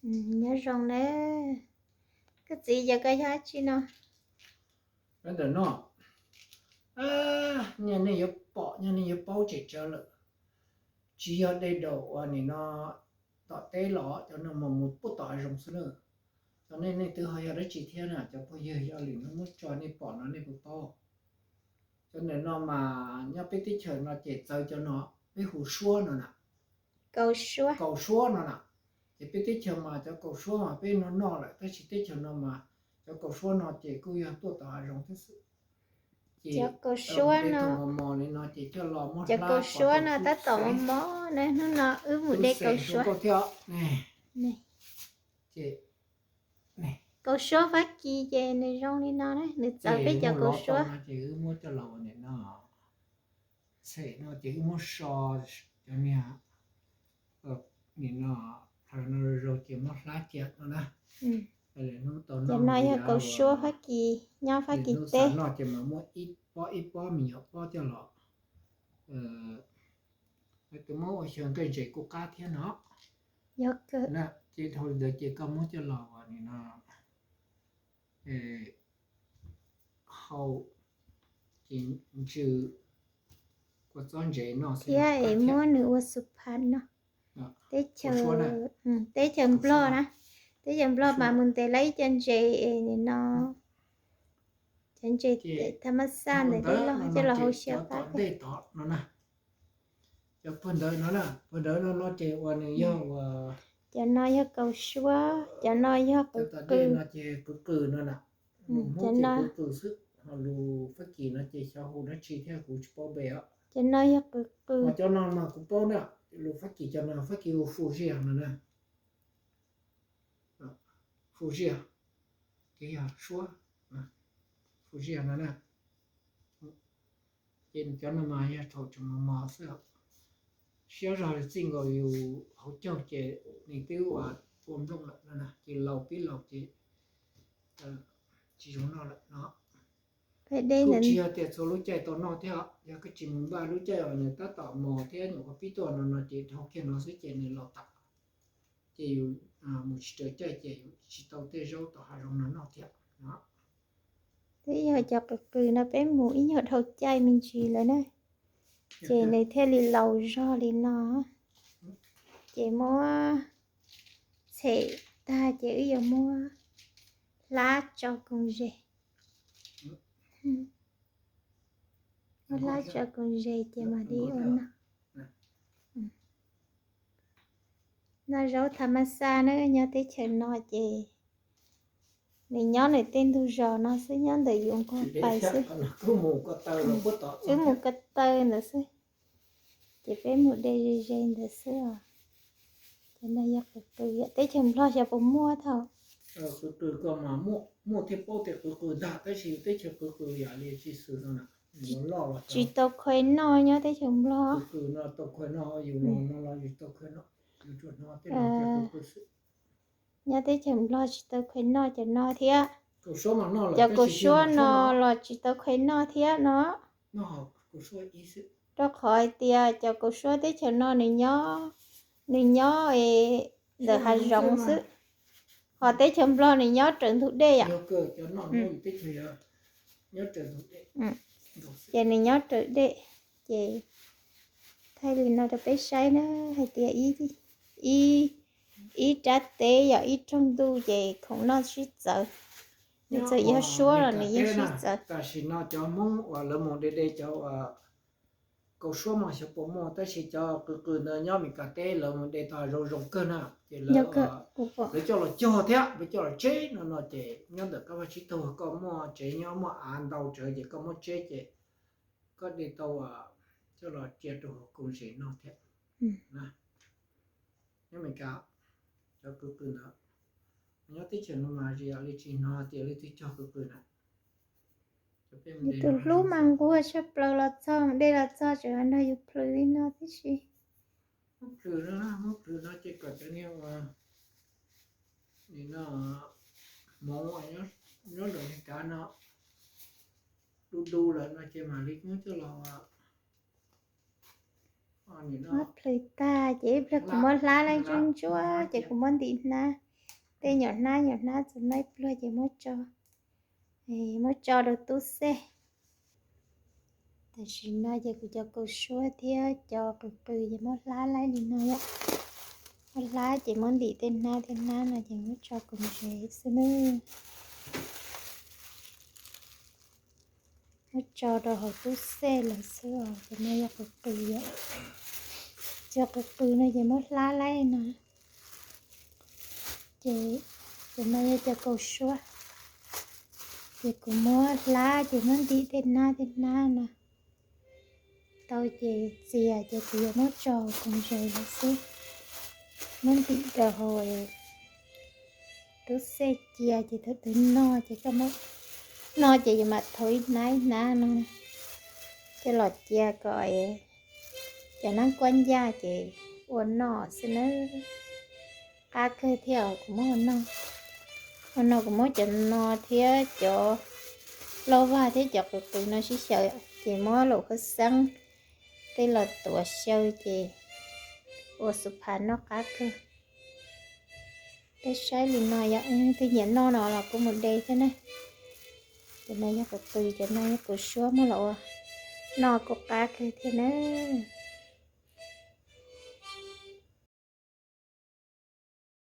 Nyob zoo na. Koj txiv, yog koj yog dab tsi no? Ntawm no, nyaj nej yuav pom nyaj nej yuav paub tsem tsawv lawm. Tsis yog dej daum uas nim no tom teb los, cov no mas mus puag tom hav zoov xwb na. Cov nej nej twb ho yog dab tsi thiab na, cov phooj ywg yog lwm hnub muab tso nej pom no nej puas paub. Cov ntawm no mas nyob peb teb chaws no ces txawv cov no, peb hu suab no na. Kaus suab no na. Ces peb teb chaws mas cov kaus suab mas peb noj noj lawm, tab sis teb chaws no mas cov kaus suab no ces kuj yog tuaj tom hav zoov thiab xwb. Ces cov kaus suab no, mos mos li no ces coj los muab cov kaus suab no tab tom mos mos na, hnub no wb mus de kaus suab thiab. Kaus suab Fab Kis ces nws zoo li no na, nws txawv peb cov kaus suab. Ces wb muab coj los ua nim no, txhem no ces wb muab so cov niag, nim no, no zoo ces muab hlab cia no na. Cov no yog kaus suab Fab Kis, nyob Fab Kis teb no ces mas muab ib pob ib pob me nyuam pob coj los. Tus muab ua xyaw nqaij ntses kuj qab thiab no. Yog kawg. Ces dhau li ntawd ces koj muab coj los ua nim no, hau ces ntsw kua txob ntses no thiab es muab nws ua xu phas no. Teb chaws, teb chaws Nplog na, teb chaws Nplog mas mus ntes lawv ib co ntses es nim no, cov ntses tha mas xaj ntawm dej loj coj los hau xyaw qab thiab. Cov puag ntawd no, puag ntawd no no ces uas nws yog uas, cov no yog kaus suab, cov no yog qws qws no ces qws qws no na. Mus Hmoob ces qws qws xwb, ho lus Fab Kis no ces xyov hu dab tsi thiab kuv tsis paub npe os. Cov no yog qws qws. Ho cov no mas kuv paub na, lus Fab Kis cov no Fab Kis hu fu zias no na. Fu zias, ces yog suab, fu zias no na. Ces cov no mas yog thaum tseem mos mos xwb. Siab zog li txij nkaus yus hauv caug ces nws twb ua nplooj lawm no na, ces laus pib laus ces tsis zoo noj lawm no. Kuj tsis yog tias txhua lub caij tau noj thiab, yog koj tsis mus npaj lub caij uas nws tab tom mos thiab nyuam qhuav pib tuaj no no ces dhau kiag no xwb ces nws los tas. Ces yus mus tsis raws caij ces yus tsis tau tej zaub tom hav zoov no noj thiab no. Twb yog cov qws qws no peb mus ib nyuag dhau caij me ntsis lawm na, ces nws thiaj li laus zog li no. Ces muab txhem tag ces wb yuav muab hlab tso koom zes. Muab hlab tso koom zes ces mam li ua noj. Noj zaub tha mas xaj na, nyob teb chaws no ces nws nyob nws tej ntug zos no xwb, nyob ntawm yus nqog pais xwb. Wb mus ko taw ntawd xwb, ces peb mus de ze ze ntawd xwb os. Ces no yog qws qws, yog teb chaws Nplog xyov puas muaj thaum. Qws qws ko mas muaj thiab paub tias qws qws ntag, tab sis yus teb chaws qws qws yam li tsis xwm no na, loj los tsis tau khuv noj nyob teb chaws Nplog. Qws qws no tau khuv noj, yus los no los yus tau khuv noj, yus tsuas hnov tej no tias qws qws xwb. Nyob teb chaws Nplog tsis tau khuv noj cov no thiab. Cov kaus suab no los tsis tau khuv noj thiab no. Rau qhov hais tias cov kaus suab teb chaws no nws nyob, nws nyob ntawm hav zoov xwb, ho teb chaws Nplog nws nyob raws ntug dej yom. Ces nws nyob raws dej, ces thaij li no rau peb saib na, hais tias ib, ib rab teb yog ib rooj ntuj ces khoom noj sib txawv. Nws txawm yog suab los nws yeej sib txawv. Tam sim no cov Hmoob uas lawv mus de de cov uas kaus suab mas xyov puas muaj, tab sis cov qws qws ntawd nyob Meskas teb lawv mus de tau zoo zoo kawg na, ces lawv, lawv coj los cog thiab lawv coj los tseb no no ces nyob ntawm koj vaj tsib taug koj muaj tsev nyob muaj av ntau tsawv ces koj muab tseb ces koj de tau coj los cia rau hauv koom zes noj thiab. Nyob Meskas cov qws qws ntawd, nyob teb chaws no mas tsis yog li tsis hnov tias leej twg cog qws qws na. Yus tus hlub mas nquag tshaj plaws los txog, dej los txog tseem nrog yus plhws li no tib si. Muab plhws no, muab plhws no ces kom cov niag uas nim no hmoov uas nyob ntawm niag kav no du du lawm no ces mam li muab coj los Muab plhws tag ces ib pliag kuv muab hlab lawm ntsuab ntsuab ces kuv muab ntim hnab. Tej nyuam hnab nyuam hnab txaus noj ib pluag ces muab tso, muab tso rau tub xej. Tam sim no ces kuv cov kaus suab thiab cov qws qws ces muab hlab laib li no yom. Muab hlab ces muab ntim tej hnab tej hnab no ces muab tso koom zes xwb nawb. Muab tso rau hauv tub xej lawm xwb os. Cov no yog qws qws yom. Cov qws qws no ces muab hlab laib no. Ces cov no yog cov kaus suab. Ces kuv muab hlab ces muab ntim tej hnab tej hnab no tau ces txias ces kuv yuav muab tso koom zes lawm xwb. Muab ntim rau hauv tub xej cia ces thaum twg noj ces koj muab, noj ces yuav mam thau ib hnab ib hnab no coj los cia kom cov nab kuab ncaj ces ua noj xwb nawb. Qab kawg thiab kuv muab ua noj. Ua no kuv muab cov no thiab cov lauj vag thiab cov qws qws no sib xyaw ces muab laum khaub xeeb tej los tuav xyaw ces ua xuv phav noj qab kawg. Peb saib li no yom, tus nyiam noj no los kuv mus de thiab na. Cov no yog qws qws, cov no yog kaus suab, muab los ua noj kuj qab kawg thiab nawb.